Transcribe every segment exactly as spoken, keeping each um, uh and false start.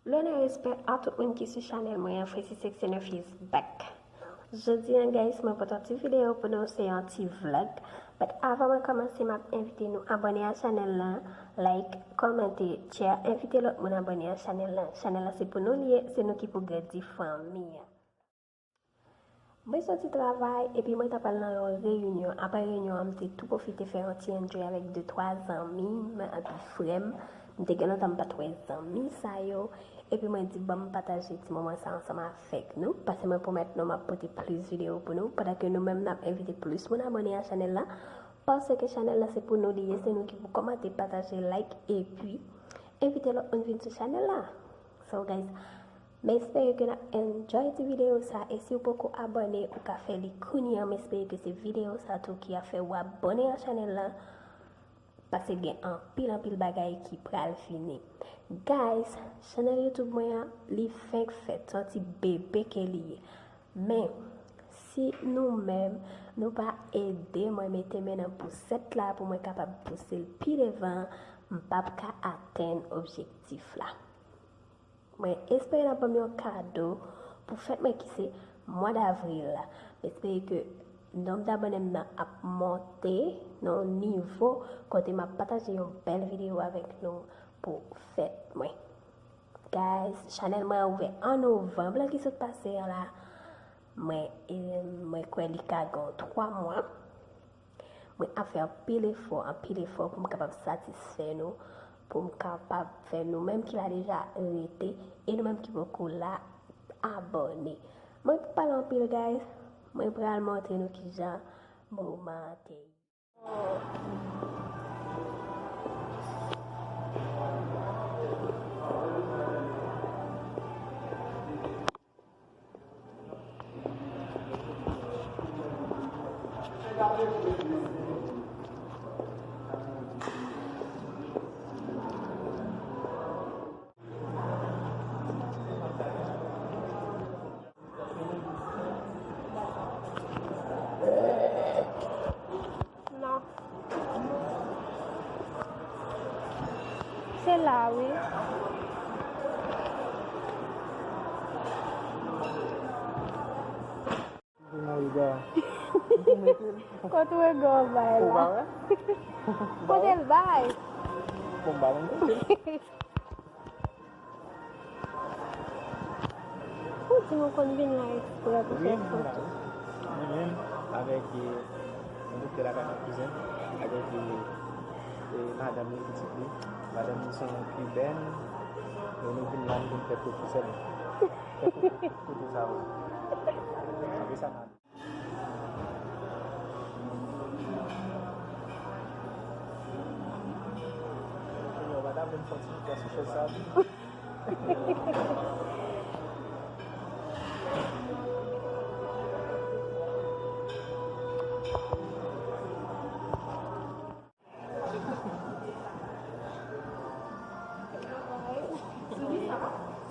Lonè, respè a tout moun ki sou chanèl mwen an, Frenchy six nine is back. Jodi an, guys, mwen pote yon ti videyo pou nou, se yon ti vlog. But avan mwen kòmanse, m ap envite nou abòne a chanèl lan, like, kòmante, share, envite lòt moun abòne a chanèl lan. Chanèl lan se pou nou li ye, se nou ki pou grandi fanmi an. Mwen soti travay, epi mwen t ap al nan yon reyinyon. Apre reyinyon an, m te tou pwofite fè yon ti enjoy avèk de twa zanmi m, epi frè m. M te gen lontan m pa t wè zanmi sa yo. Epi mwen di, "Ban m pataje ti moman sa ansanm avèk nou." Paske mwen pwomèt nou, m ap pote plis videyo pou nou. Pandan ke nou menm, n ap envite plis moun abòne a chanèl la. Paske chanèl la se pou nou li ye, se nou ki pou kòmante, pataje, like, epi envite lòt moun vin sou chanèl la. So, guys, m espere ke n ap enjoy ti videyo sa. E si w poko abòne, ou ka fè li kounye a. M espere ke se videyo sa tou ki ap fè w abòne a chanèl la. Paske gen anpil, anpil bagay ki pral vini. Guys, chanèl YouTube mwen an, li fenk fèt, se yon ti bebe ke li ye. Men, si nou menm, nou pa ede mwen mete men nan pousèt la pou mwen kapab pouse l pi devan, m p ap ka atenn objektif la. Mwen espere n ap ban m yon kado pou fèt mwen ki se mwa davril la. M espere ke nonb dabòne m nan ap monte nan yon nivo kote m ap pataje yon bèl videyo avèk nou pou fèt mwen. Guys, chanèl mwen an ouvè an novanm lan ki sot pase an la. Mwen, e, mwen kwè li ka gen twa mwa. Mwen ap fè anpil efò, anpil efò pou m kapab satisfè nou, pou m kapab fè nou menm ki la deja rete, e nou menm ki poko la, abòne. Mwen pa pale anpil, guys. Mwen pral montre nou kijan moman an te ye. Non. Se la, wi. Kote w gen bay la? Kote l bay? Ou di nou konn vin la eksprè pou fè foto. Mwen menm, avèk, e, yon doktè lakay mwen, kouzen, avèk, e, e, madanm li, pitit li. Madanm li se yon kibèn. E nou vin la, nou vin fè foto sèlman. Fè foto, foto sa, wi. Apre sa, n a Yo, madam, vin fè ti kras sou chèz sa.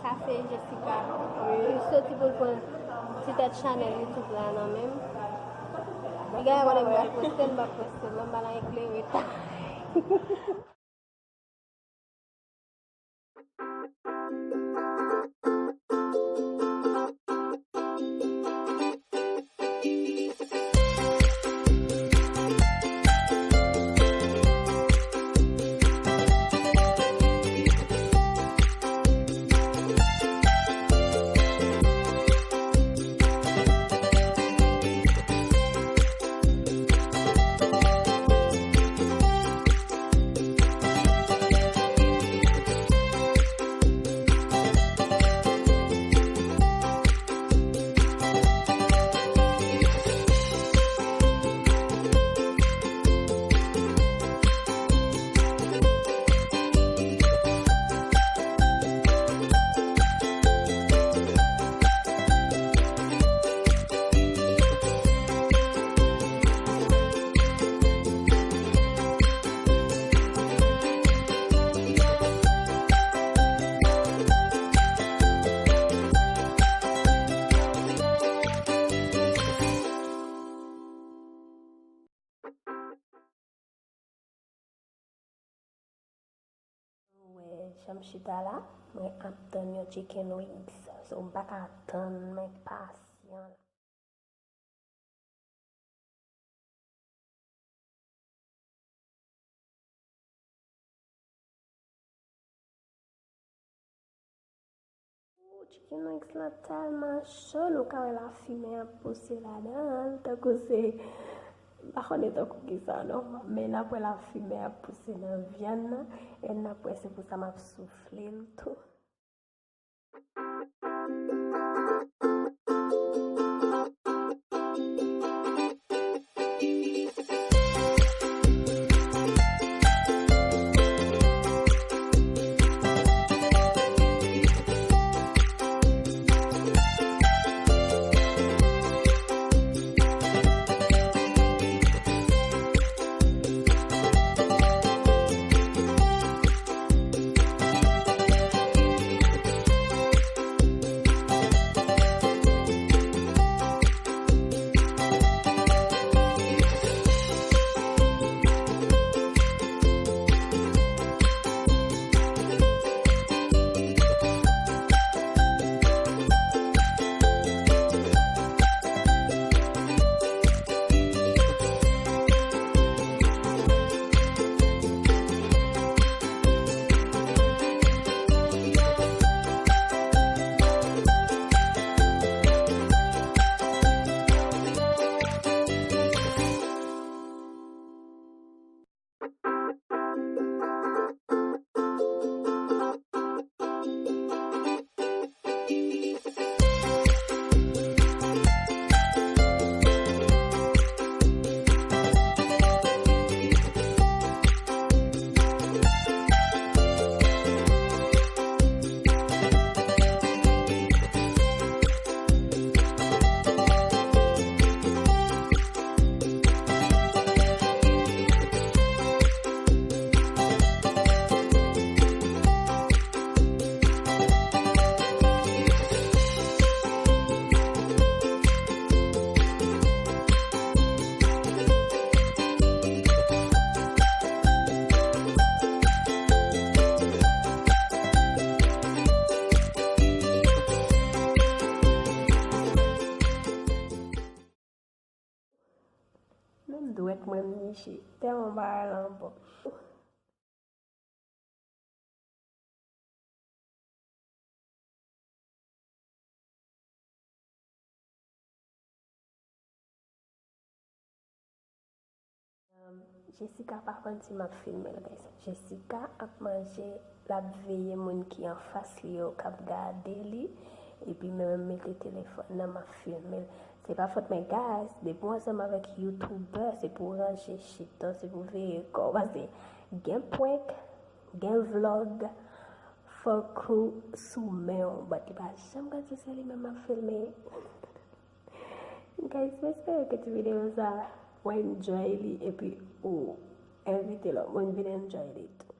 Sa se Jessica. Li soti pou l pran ti tèt chanèl YouTube la nan men m. Li genlè konnen m pral poste l, m p ap poste l non, m pa nan eklere ta. M chita la, mwen ap tann yon chicken wings. So, m pa ka tann, mwen pasyan la. Ooh, chicken wings lan tèlman cho, nou ka wè lafimen ap pouse ladan l, tankou se, m pa konnen tankou kisa non, men n ap wè lafimen ap pouse nan vyann nan, e n ap wè se pou sa m ap soufle l tou. Menm dwèt mwen m niche, tèlman bagay lan bon. Um, Jessica pa konn si m ap filme l, guys. Jessica ap manje, l ap veye moun ki anfas li yo k ap gade li. Epi mwen menm mete telefòn nan, m ap filme l. Se pa fòt mwen, guys. Depi w ansanm avèk youtubè, se pou w ranje chita, se pou w veye kò w. Paske gen prank, gen vlog, fòk ou sou men w. But li pa janm ka di se li menm m ap filme. Guys, m espere ke ti videyo sa, w enjoy li, epi ou envite lòt moun vin enjoy li tou.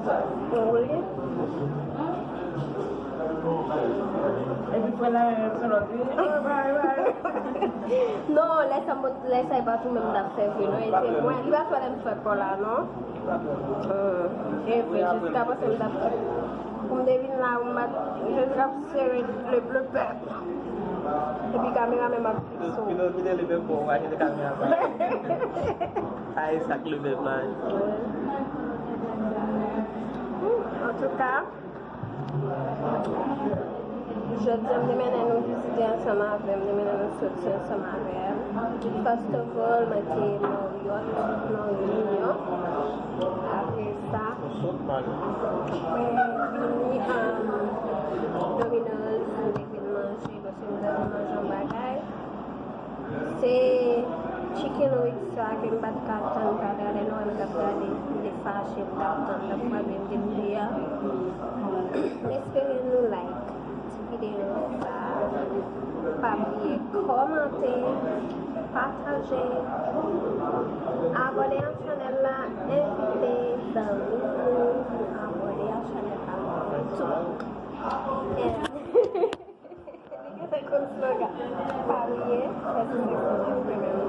Wi. Epi fè la, fè lòt, wi. Non, lè sa, lè sa, e pa tou menm m t ap fè vre, non. E se mwen, li pa fè lè m fè kò la, non. Hum, e vre, jiska panse m t ap fè. Pou m te vin la, m bat, je t ap sere le, le pèp. Epi kameramann m ap fikse w. Kite, kite le pèp pou w achte kamera sa. Ay, sa k le pèp la. Antouka, jodi a, m te mennen nou vizite ansanm avè m, m te mennen nou soti ansanm avè m. First of all, mwen te Marriott, nan Reunion. Apre sa, mwen vini, um, Domino's, mwen te vin manje, paske m ta vin manje yon bagay. Se Chicken Wings sa ke m pa t ka tann gade, lè nou wè m t ap gade, m te fache, m t ap tann, m t ap frape, m te bliye a. M espere nou like ti videyo sa. Pa bliye kòmante, pataje, abòne ak chanèl la, envite zanmi nou pou abòne ak chanèl la tou. And Li gentan konn slogan. Pa bliye, fè ti seksyon nan fremen